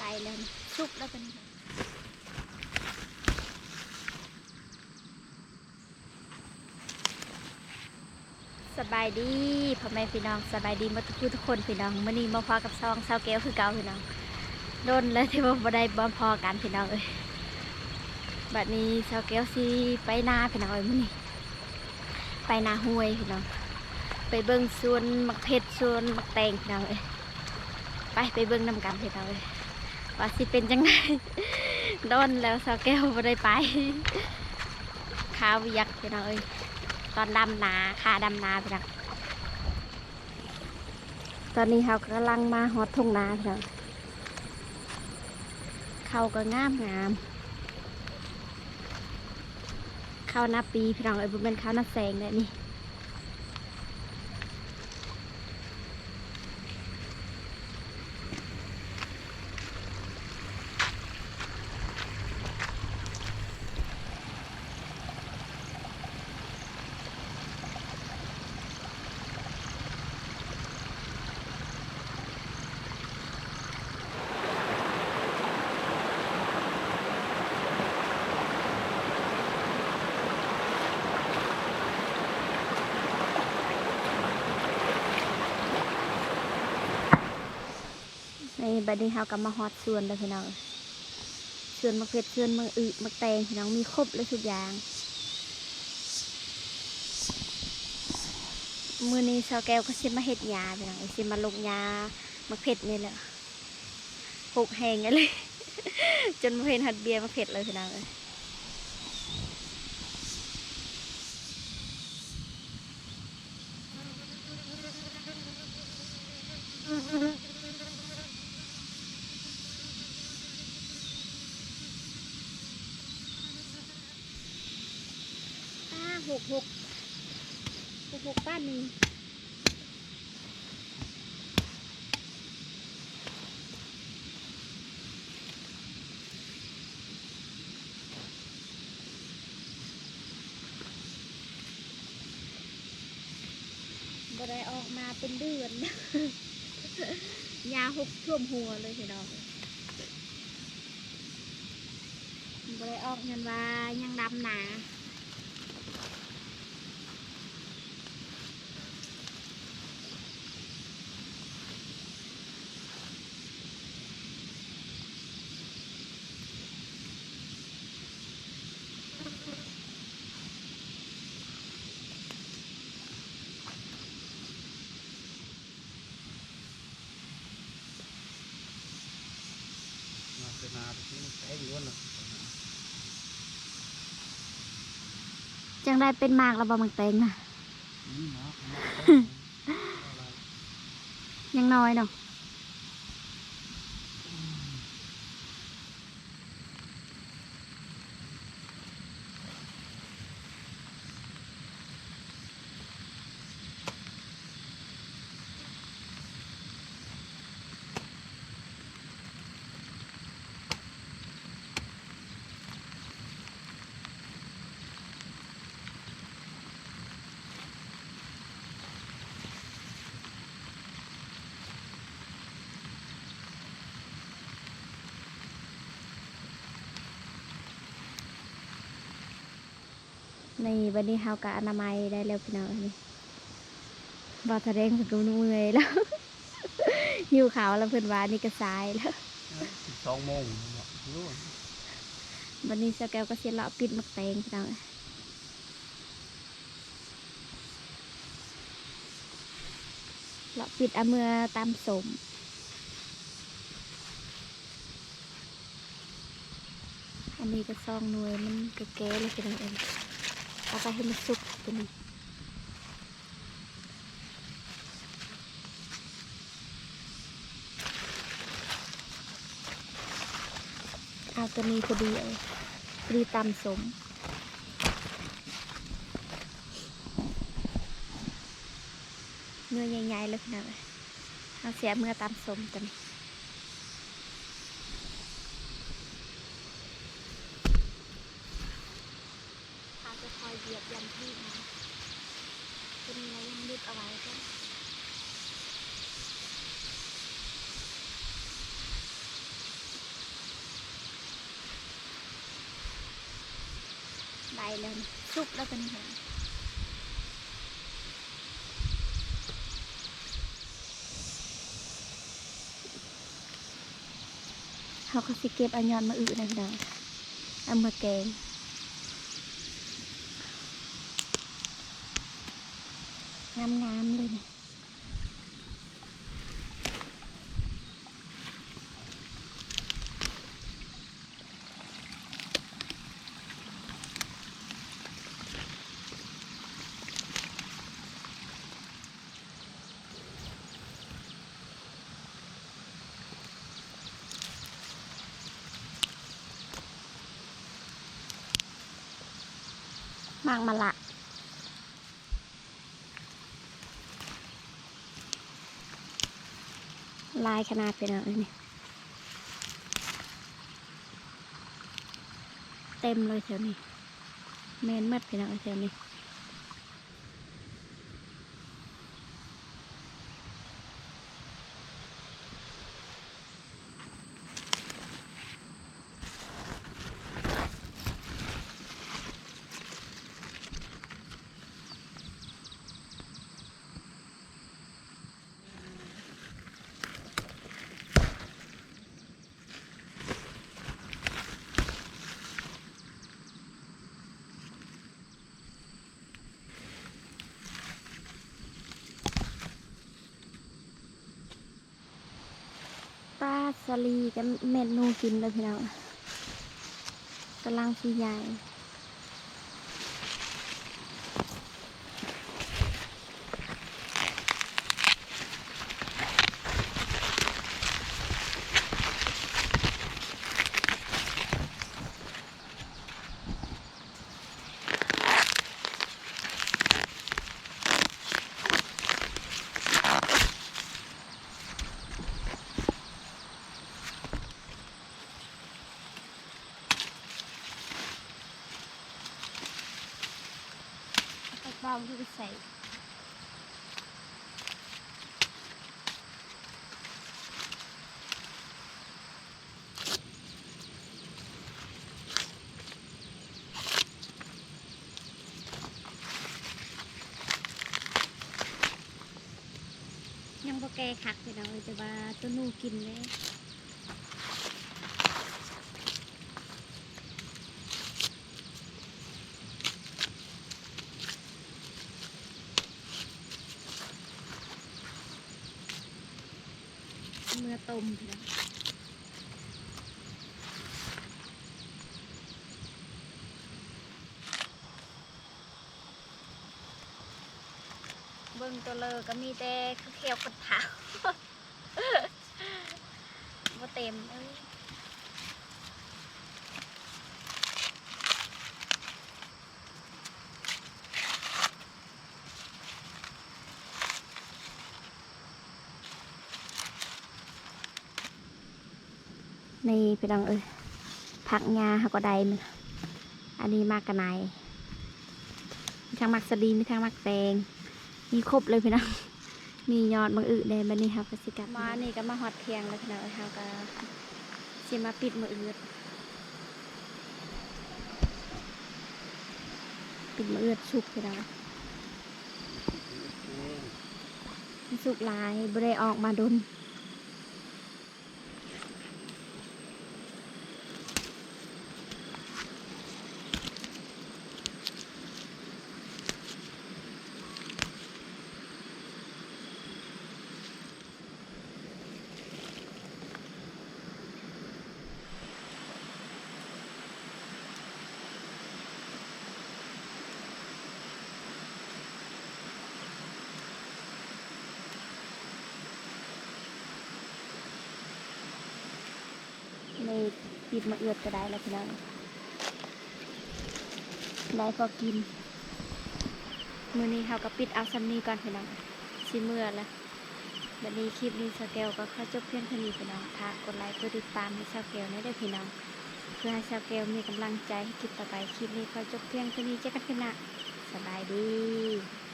ໄດ້ແລ້ວ ສຸກແລ້ວຕົວນີ້. ສະບາຍດີພໍ່ແມ່ພີ່ນ້ອງ ສະບາຍດີໝົດທຸກຜູ້ທຸກຄົນພີ່ນ້ອງ. ມື້ນີ້ມາພໍ້ກັບຊ່ອງສາວແກ້ວຄືເກົ່າພີ່ນ້ອງ. ດົນແລ້ວທີ່ວ່າບໍ່ໄດ້ມາພໍ້ກັນພີ່ນ້ອງເອີຍ. ບັດນີ້ສາວແກ້ວຊິໄປນາພີ່ນ້ອງເອີຍ ມື້ນີ້ ໄປນາຫ້ວຍພີ່ນ້ອງ ໄປເບິ່ງສວນໝາກເຜັດ ສວນໝາກແຕງພີ່ນ້ອງເອີຍ. ໄປ ໄປເບິ່ງນຳກັນພີ່ນ້ອງເອີຍ ວ່າຊິເປັນຈັ່ງໃດ. ດົນແລ້ວສາວແກ້ວບໍ່ໄດ້ໄປ ຄາວຽກພີ່ນ້ອງເອີຍ ຕອນດຳນາ ຄາດຳນາພີ່ນ້ອງ. ຕອນນີ້ເຮົາກຳລັງມາຮອດທົ່ງນາພີ່ນ້ອງ. ເຂົ້າກໍງາມໆ ເຂົ້ານາປີພີ່ນ້ອງເອີຍ ບໍ່ແມ່ນເຂົ້ານາແຊງເດ້ນີ້. ນີ້ ບັດນີ້ເຮົາກໍມາຮອດສວນແລ້ວພີ່ນ້ອງ. ສວນໝາກເຜັດ ສວນໝາກອຶ ໝາກແຕງພີ່ນ້ອງ ມີຄົບເລີຍທຸກຢ່າງ. ມື້ນີ້ສາວແກ້ວກໍຊິມາເຮັດຫຍ້າພີ່ນ້ອງ ຊິມາລົງຫຍ້າໝາກເຜັດນີ້ແຫຼະ. ຮົກແຮງອີ່ຫຼີ ຈົນບໍ່ເຫັນຮອດເບ້ຍໝາກເຜັດເລີຍພີ່ນ້ອງເອີຍ. ອ້າ ຫົກຫົກ ຫົກຫົກປານນີ້ ບໍ່ໄດ້ອອກມາເປັນເດືອນ ຫຍ້າຫົກຖ້ວມຫົວເລີຍພີ່ນ້ອງ. ບໍ່ໄດ້ອອກຍ້ອນວ່າຍັງດຳນາ. ມາເປັນນາໄປກິນແຕງລ້ວນນະ. ຈັ່ງໃດ ເປັນໝາກແລ້ວບໍ່ ໝາກແຕງນະ? ອືມ ໝາກ ຍັງນ້ອຍເນາະ. ນີ້ ບັດນີ້ເຮົາກໍອະນາໄມໄດ້ແລ້ວພີ່ນ້ອງ. ນີ້ ບ່າວຕາແດງເພິ່ນກໍເມື່ອຍແລ້ວ ຫິວເຂົ້າແລ້ວ ເພິ່ນວ່າ. ນີ້ກໍສາຍແລ້ວ ສິບສອງໂມງແລ້ວເນາະ. ບັດນີ້ສາວແກ້ວກໍຊິເລາະປິດໝາກແຕງພີ່ນ້ອງ. ເລາະປິດເອົາເມືອຕຳສົ້ມ. ອັນນີ້ກໍສອງໜ່ວຍ ມັນກໍແກ່ແລ້ວພີ່ນ້ອງເອີຍ. ເອົາໄປໃຫ້ມັນສຸກຕົວນີ້. ເອົາຕົວນີ້ພໍດີ ເອົາພໍດີຕຳສົ້ມ. ໜ່ວຍໃຫຍ່ໆເລີຍພີ່ນ້ອງເອີຍ. ເຮົາຊິເອົາເມືອຕຳສົ້ມຕົວນີ້. ເຮົາຈະຄອຍຢຽບຢ່າງທີ່ນະ ຕົວນີ້ລະຍັງລຶບເອົາໄວ້ກ່ອນ. ໄດ້ແລ້ວ ສຸກແລ້ວຕົວນີ້ ເຮົາກໍຊິເກັບເອົາຍອດມະອຶນະພີ່ນ້ອງ ເອົາມາແກງ ງາມໆເລີຍນີ້. ໝາກມະລະ ຫຼາຍຂະໜາດພີ່ນ້ອງເອີຍນີ້ ເຕັມເລີຍແຖວນີ້ ແມ່ນໝົດພີ່ນ້ອງເອີຍແຖວນີ້. ປາສາລີກັບແມ່ນໜູກິນເດີພີ່ນ້ອງ ກຳລັງຊິໃຫຍ່. ເອົາປາກເປົ່າຢູ່ໃສ? ຍັງບໍ່ແກ່ຄັກພີ່ນ້ອງເອີຍ ແຕ່ວ່າໂຕໜູກິນເດ້. ເມືອຕົ້ມພີ່ນ້ອງ. ເບິ່ງຕົວເລີກະມີແຕ່ຄືແຂ້ວຄົນເຖົ້າ ບໍ່ເຕັມເອີຍ. ນີ້ພີ່ນ້ອງເອີຍ ຜັກຫຍ້າເຮົາກໍໄດ້ ອັນນີ້ໝາກກະໄນ ມີທັງໝາກສາລີ ມີທັງໝາກແຕງ ມີຄົບເລີຍພີ່ນ້ອງ ມີຍອດບັກອຶແດ່. ບັດນີ້ເຮົາກໍຊິກັບ ມານີ້ກໍມາຮອດທ່ຽງແລ້ວພີ່ນ້ອງເອີຍ ເຮົາກໍຊິມາປິດໝາກອຶ ປິດໝາກອຶສຸກພີ່ນ້ອງ ມັນສຸກຫຼາຍ ບໍ່ໄດ້ອອກມາດົນ. ນີ້ ປິດໝາກອຶກໍໄດ້ແລ້ວພີ່ນ້ອງ ໄດ້ພໍກິນ. ມື້ນີ້ເຮົາກໍປິດເອົາສ່ຳນີ້ກ່ອນພີ່ນ້ອງ ຊິເມືອລະ. ບັດນີ້ຄລິບນີ້ສາວແກ້ວກໍຂໍຈົບພຽງເທົ່ານີ້ພີ່ນ້ອງ ຝາກກົດໄລ ກົດຕິດຕາມໃຫ້ສາວແກ້ວແດ່ເດີພີ່ນ້ອງ ເພື່ອໃຫ້ສາວແກ້ວມີກຳລັງໃຈເຮັດຄລິບຕໍ່ໄປ. ຄລິບນີ້ຂໍຈົບພຽງເທົ່ານີ້ ເຈີກັນຄລິບໜ້າ ສະບາຍດີ.